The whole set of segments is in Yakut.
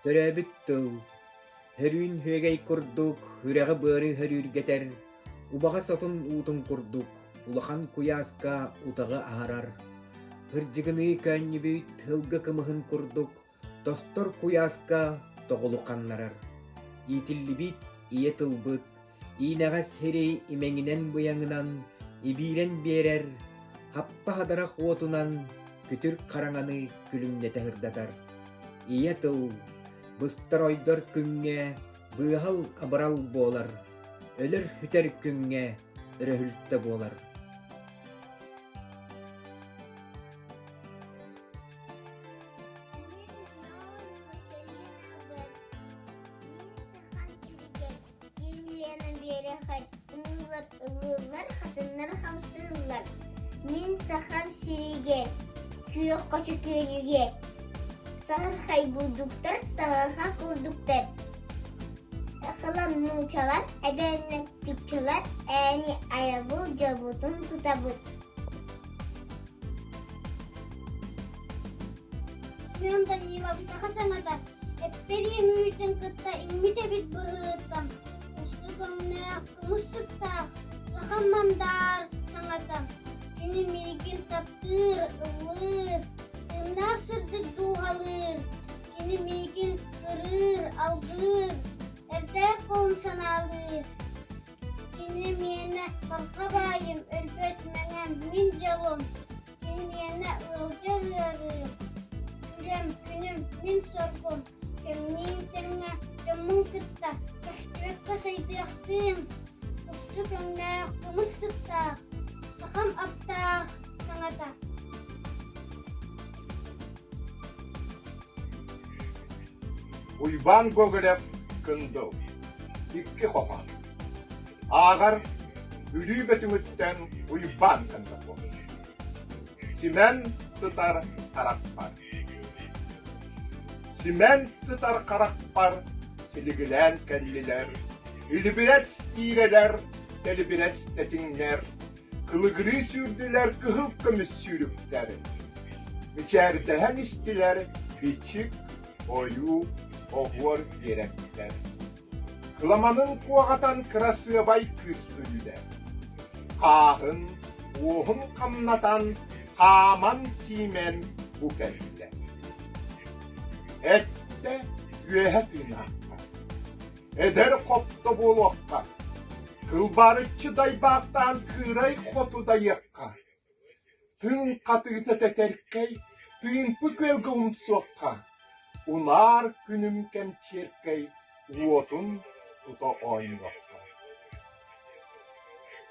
Төрөөбүт тыл, Хөрүүн үөгэй курдук үрэҕи-быары хөрүүргэтэр, убаҕас отун уутун курдук улахан куйааска утаҕы аһарар, ырдьыгыныы көөнньүбүт тылга кымыһын курдук тостор куйааска тоҕулу ханнарар. Иитиллибит ийэ тылбыт иинэҕэс сири имэҥинэн-быйаҥынан ибиирэн биэрэр, хаппа-хадарах уотунан күтүр хараҥаны күлүмнэтэ сырдатар. Ийэ тыл быстар-ойдор күҥҥэ быыһал-абырал буолар, өлөр-сүтэр күҥҥэ өрөһүлтэ буолар. Ким Лена биэрэхэй ыллыыллар ыллыыллар, хатыннар хамсыыллар. Мин сахам сиригэр, күөх хочо күөлүгэр саһархай бурдуктар саһарха курдуктар. Ыкылан нуучалар, эбээннэр чукчалар ээни айабыл дьолбутун тутабыт. Семен Данилов саха саҥата эппэриэм үүтүн кытта иҥмит эбит быһыыта, устук өҥнөөх, кымыс сыттаах саха мандаар саҥата. Кини миигин таптыыр, ыллыыр, тыыннаах сырдык дууһалыыр, кини миигин кырыыр, алгыыр, эрдээх хоһун санаалыыр. Кини миэнэ барҕа баайым, өлбөт мэҥэм, мин дьолум. Кини миэнэ ыалдьар ыарыым, үлэм, күнүм, мин соргум, кэмниин тэҥҥэ дьоммун кытта кэхтибэккэ сайдыахтыым, устук өҥнөөх, кымыс сыттаах, сахам аптаах саҥата. Уйбаан Гоголев Кындыл Икки хоһоон Ааҕар Бүлүү Бөтүҥүттэн Уйбаан Кондаков Симэн сытар харахпар Симэн сытар харахпар силигилээн кэллилэр, илибирэс иирэлэр, тэлибирэс тэтиҥнэр, кылыгырыы сүүрдүлэр кыһыл көмүс сүүрүктэр, мичээрдэһэн истилэр бичик, ойуу, оһуор биэрэктэр. Кыламанын куоҕатан кырасыабай кыыс күллэ. Хааһын, уоһун хамнатан, хааман-сиимэн бу кэллэ. Эттэ үөһэ тыынаахха, эдэр хопто буолуохха, кылбаарыччы дайбаахтаан кыырай хоту дайыахха, Тыҥ хатыыта тэтэркэй, тыымпы күөлгэ умсуохха, унаар күнүм кэмчиэркэй уотун тута оонньуохха.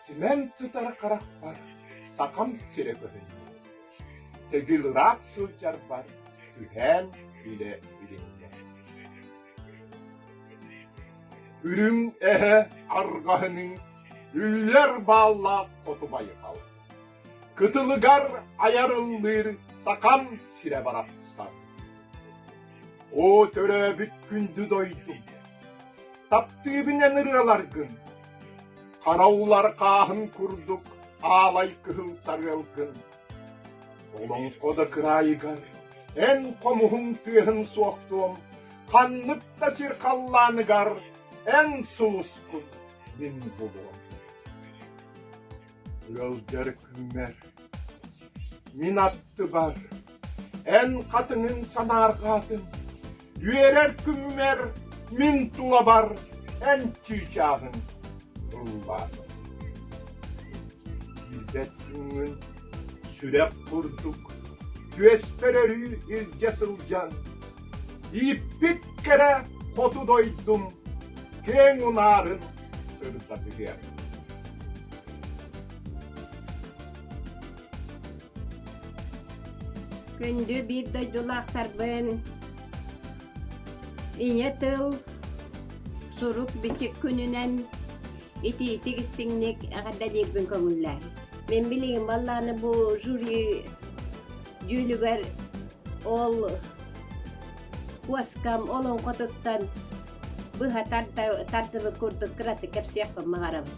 Симэн сытар харахпар сахам сирэ көһүннэ, тэгил ыраах сылдьарбар түһээн илэ билиннэ. Үрүҥ эһэ арҕаһыныы үллэр бааллаах хоту байҕал. Кытылыгар айар ыллыыр сахам сирэ барахсан. Оо, төрөөбүт күндү дойдум, таптыыбын эн ырыаларгын, хара улар хааһын курдук аалай кыһыл сарыалгын. Олоҥхо да кыраайыгар эн хомуһуҥ тыаһын суохтуом, ханнык да сир халлааныгар эн сулускун мин булуом. Ыалдьар күммэр, мин аттыбар, эн хатыҥын санаарҕаатым, үөрэр күммэр, мин тулабар эн чыычааҕыҥ ыллаатым. Билбэт күҥҥүн сүрэх курдук түөспэр өрүү илдьэ сылдьан, ииппит кэрэ хоту дойдум киэҥ унаарын сырдатыһыа. Күндү биир дойдулаахтарбын, ийэ тыл, сурук-бичик күнүнэн итиитик истиҥник эҕэрдэлиирбин көҥүллээн. Мин билигин баллааны бу жюри дьүүлүгэр ол куоскам олоҥхотуттан быһа тардыбыт курдук кыратык кэпсиэхпин баҕарабын.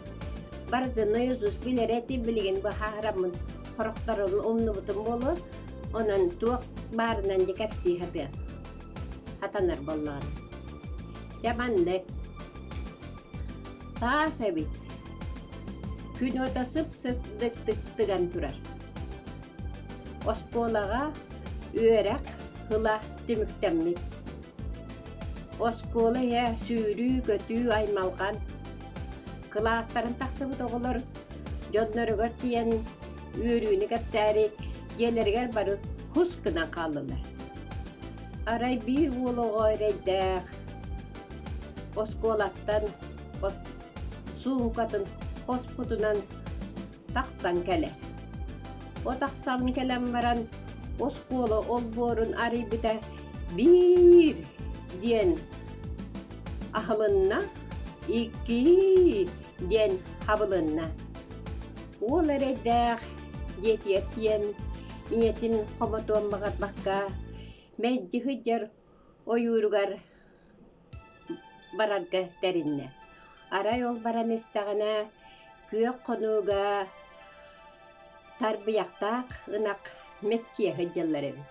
Барытын наизусть билэр этим, билигин быһаараммын сорохторун умнубутум буолуо. Онон туох баарынан дьэ кэпсии сатыам. Хатанар буоллаҕына. Дьэ маннык. Саас эбит. Күн уота сып-сырдык тыган турар. Оскуолаҕа үөрэх ыла түмүктэммит. Оскуола иһэ сүүрүү-көтүү аймалҕан. Кылаастарын тахсыбыт оҕолор дьонноругар тиийэн үөрүүнү кэпсээри дьиэлэригэр бары хус гынан хааллылар. Арай биир уол оҕо эрэйдээх оскуолаттан суумкатын хоспутунан тахсан кэлэр. О тахсан кэлэн баран оскуола олбуорун арыйбыта биир диэн аһылынна, икки диэн хабылынна. Уол эрэйдээх дьиэтигэр тиийэн ийэтин хомотуон баҕарбакка мэлдьи сылдьар ойууругар барарга тэриннэ. Арай ол баран истэҕинэ күөх хонууга тарбыйахтаах ынах мэччийэ сылдьаллар эбит.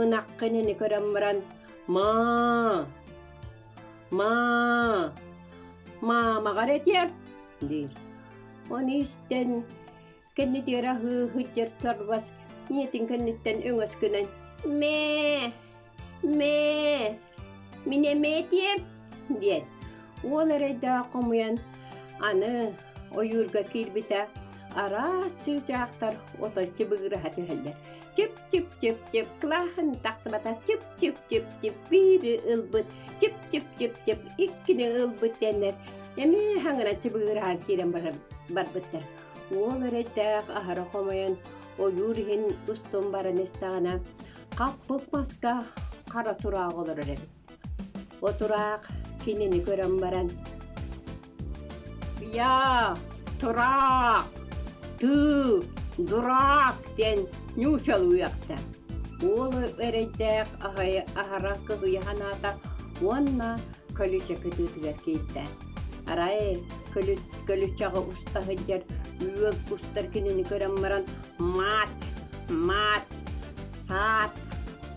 Ынах кинини көрөн баран «Маа! Маа! Маамаҕар этиэм!» диир. Ону истэн кэннитигэр аһыы сылдьар сорбос ийэтин кэнниттэн өҥөс гынан «Мээ! Мээ! Мин эмиэ этиэм!» диэн уол эрэйдээх хомуйан аны ойуурга киирбитэ араас чыычаахтар отой чыбыгыраһа түһэллэр. Чип-чип-чип-чип кылааһын тахсыбата чип-чип-чип-чип биири ылбыт чип-чип-чип-чип иккини ылбыт диэннэр эмиэ хаҥыран чыбыгыраһан киирэн барбыттар. Уол эрэйдээх аһара хомойон ойуур иһин устун баран истэҕинэ хаппыт маска хара тураах олорор эбит. Отураах кинини көрөн баран «Я, тураах, ты, дурак» диэн ньуучалыы үөхтэ. Уол эрэйдээх аһара кыһыйа санаата уонна көлүчэ кытыытыгар киирдэ. Арай көлүччэҕэ уста сылдьар үөл кустар кинини көрөн баран «Маат, маат, саат,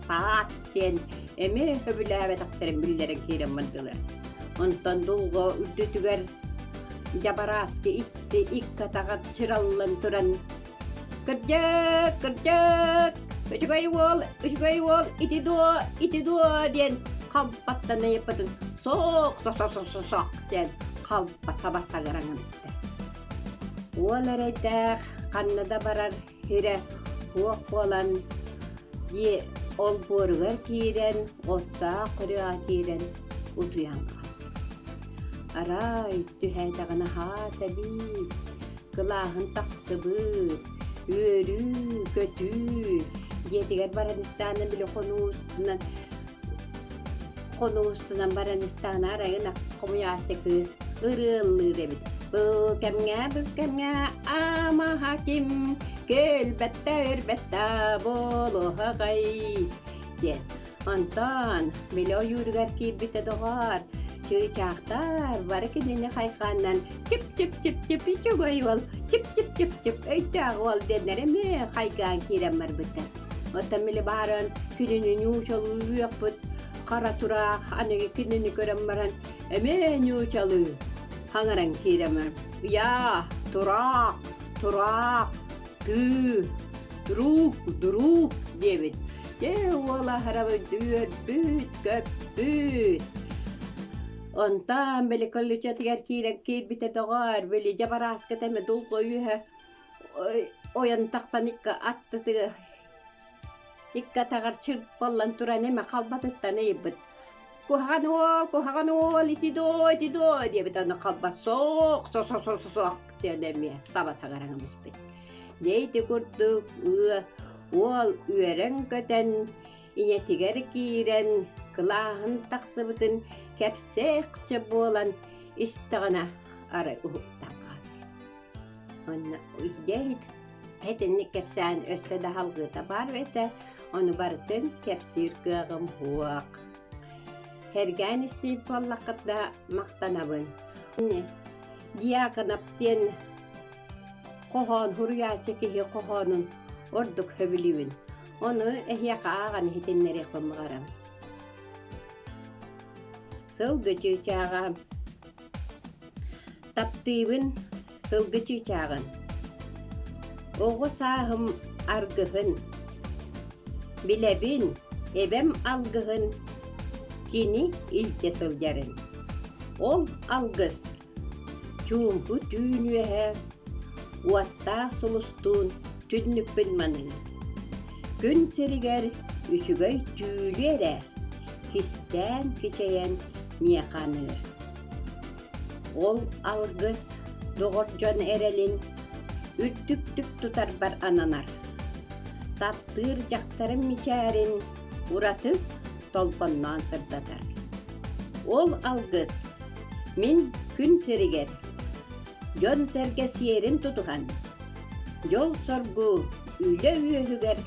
саат» диэн эмиэ сөбүлээбэтэхтэрин биллэрэн киирэн бардылар. Онтон дулҕа үрдүтүгэр дьабарааскы итти икки атаҕар чыраллан туран «Кырдьык, кырдьык, үчүгэй уол, үчүгэй уол, ити дуо, ити дуо» диэн халбаттан ыйыппытын «Сох, сох, сох, сох, сох» диэн халба саба саҥаран кэбистэ. Уол эрэйдээх ханна да барар сирэ суох буолан дьиэ олбуоругар киирэн, оттоох күрүөҕэ киирэн утуйан хаалла. Арай түһээтэҕинэ хаас эбии, кылааһын тахсыбыт, үөрүү-көтүү, дьиэтигэр баран истэҕинэ били хонуу устунан Хонуу устунан баран истэҕинэ арайын хомуйааччы кыыс ырыаллыыр эбит. Бу кэмҥэ, бу кэмҥэ амаһа ким кэлбэттэ өрбөттө буолуоҕай диэн. Онтон били ойууругар киирбитэ доҕоор, чыычаахтар бары кинини хайҕааннан чип-чип-чип-чип үчүгэй уол, чип-чип-чип-чип өйдөөх уол диэннэр эмиэ хайгаан киирэн барбыттар. Оттон били бааран күнүнү ньуучалыы үөхпүт хара тураах аныгы кинини көрөн баран эмиэ ньуучалыы хаҥыран киирэмэр «Я, тураах, тураах, тыы, друг, друг» диэбит. Дьэ уол аһарабыт үөрбүт, көппүт. Онтон били көлүчэтигэр киирэн киирбитэ доҕоор, били дьабарааската эмэ дулҕа үөһэ ойон тахсан икки аттытыгар икки атаҕар чырбаллан туран эмэ халбатыттан ыйбыт куһаҕан уол куһаҕан уол ити доо ити доо диэбит аны халбат соох со со со соох диэн эмиэ саба саҥаран кэбиспит дьэ ити курдук уол үөрэн-көтөн ийэтигэр киирэн кылааһын тахсыбытын кэпсээхчэ буолан истэҕинэ арай уһуктан хаалар Уонна дьэ итинник кэпсээн өссө да салгыыта баар этэ, ону барытын кэпсиир кыаҕым суох. Сэргээн истиир буоллаххыт да махтанабын. Дьяконов диэн хоһоон суруйааччы киһи хоһоонун ордук сөбүлүүбүн. Ону эһиэхэ ааҕан иһитиннэриэхпин баҕарабын. Сылгы чыычааҕа Таптыыбын сылгы чыычааҕын, Оҕо сааһым аргыһын, Билэбин эбэм алгыһын Кини илдьэ сылдьарын. Ол алгыс чуумпу түүн үөһэ Уоттаах сулустуун түннүкпүн маныыр. Күн сиригэр үчүгэй түүлү эрэ Кистээн кичэйэн миэхэ аныыр. Ол алгыс доҕор дьон эрэлин үрдүктүк тутарбар ананар. Таптыыр дьахтарым мичээрин ураты толбонноон сырдатар. Ол алгыс мин күн сиригэр дьон-сэргэ сиэрин тутуһан, дьол-соргу үлэ үөһүгэр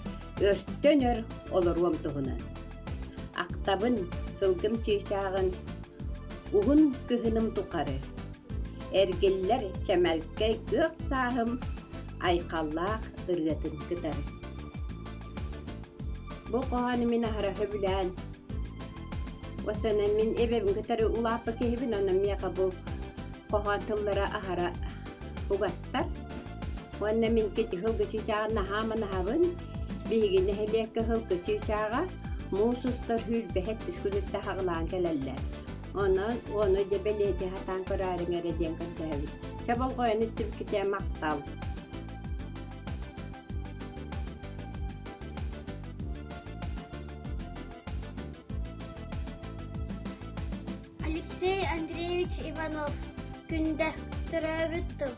өртөн өр олоруом туһунан. Ахтабын сылгым чыычааҕын уһун кыһыным тухары эргиллэр чэмэлкэй күөх сааһым айхаллаах ырыатын кытары. Бу хоһоону мин аһара сөбүлээн Осана мин эбэбин кытары улааппыт киһибин, онон миэхэ бу хоһоон тыллара аһара угастар. Уонна мин кити һылгы чыычааҕын наһаа манаһабын. Биһиги нэһилиэккэ һылгы чыычааҕа муус устар сүүрбэһэт түскүтүттэ хаҕылаан кэлэллэр. Онон ону дьэ бэлиэтии сатаан көрөөрүҥ эрэ диэн көрдөһөбүт. Чэ болҕойон истибиккитэ махтал. Алексей Андреевич Иванов Күндэ төрөөбүт тыл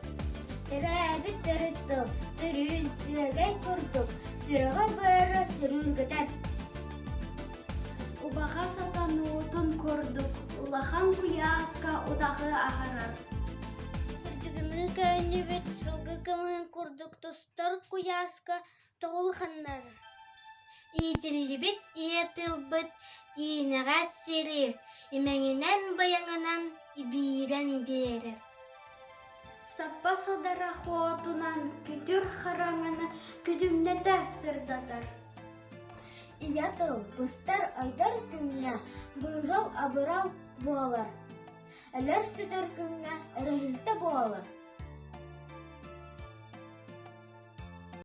Төрөөбүт төрүт тыл сөрүүн сүөгэй курдук сүрэҕи-быары сөрүүргүтэр. Убаҕас сатануутун курдук улахан куйааска утаҕы аһарар. Кырдьыгыныы көөнньүбүт сылгы кымыһын курдук тустар куйааска тоҕулханнар. Иитиллибит ийэ тылбыт иинэҕэс сири имэҥинэн-быйаҥынан ибиирэн биэрэр. Саппа садара хоотунан күтүр хараҥаны күлүмнэтэ сырдатар. Ийэ тыл быстар-ойдор күҥҥэ быыһал-абырал буолар, өлөр-сүтэр күҥҥэ өрөһүлтэ буолар.